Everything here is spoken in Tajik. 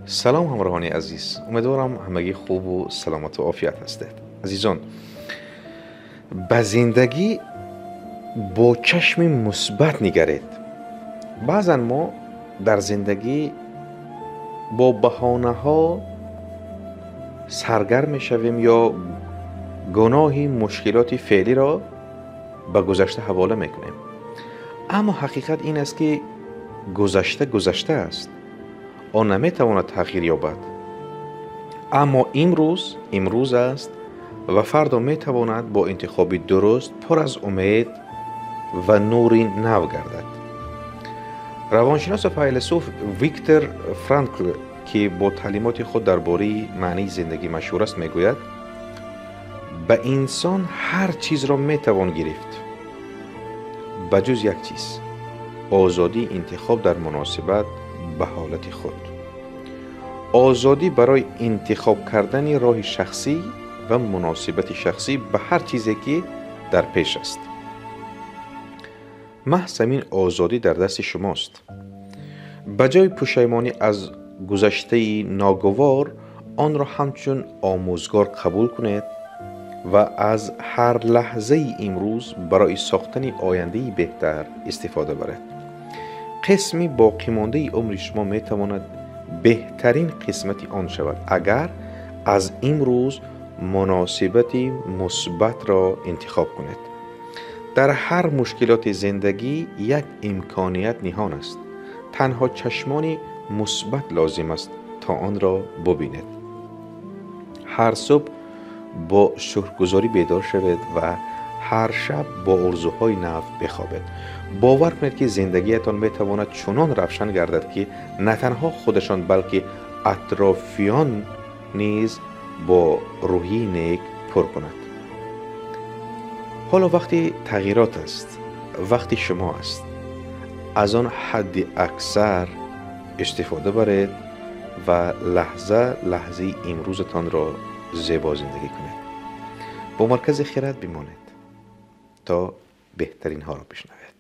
Салом, ҳамроҳони азиз, умедворам, ҳамагӣ хубу саломату офият ҳастед. Азизон, ба зиндагӣ бо чашми мусбат нигаред. Баъзан мо дар зиндагӣ бо баҳонаҳо саргарм мешавем ё гуноҳи мушкилоти феълиро ба гузашта ҳавола мекунем. Аммо ҳақиқат ин аст, ки гузашта гузашта аст, он наметавонад тағйир ёбад. Аммо имрӯз имрӯз аст ва фардо метавонад бо интихоби дуруст пур аз умед ва нури нав гардад. Равоншиносу файласуф Виктор Франкл, ки бо таълимоти худ дар бораи маънии зиндагӣ машҳур аст, мегӯяд: «Ба инсон ҳар чизро метавон гирифт, ба ҷуз як чиз: озодии интихоб дар муносибат ба ҳолати худ, озодӣ барои интихоб кардани роҳи шахсӣ ва муносибати шахсӣ ба ҳар чизе, ки дар пеш аст». Маҳз ҳамин озодӣ дар дасти шумост. Ба ҷои пушаймонӣ аз гузаштаи ногувор, онро ҳамчун омӯзгор қабул кунед ва аз ҳар лаҳзаи имрӯз барои сохтани ояндаи беҳтар истифода баред. Қисми боқимондаи умри шумо метавонад беҳтарин қисмати он шавад, агар аз имрӯз муносибати мусбатро интихоб кунед. Дар ҳар мушкилоти зиндагӣ як имконият ниҳон аст. Танҳо чашмони мусбат лозим аст, то онро бубинед. Ҳар субҳ бо шукргузорӣ бедор шавед ва ҳар шаб бо орзуҳои нав бихобед. Бовар кунед, ки зиндагиятон метавонад чунон равшан гардад, ки на танҳо худашон, балки атрофиён низ бо рӯҳии нек пур кунад. Ҳоло вақти тағйирот аст, вақти шумо аст. Аз он ҳадди аксар истифода баред ва лаҳза лаҳзаи имрӯзатонро зебо зиндагӣ кунед. Бо Маркази Хирад бимонед, то беҳтаринҳоро бишнавед.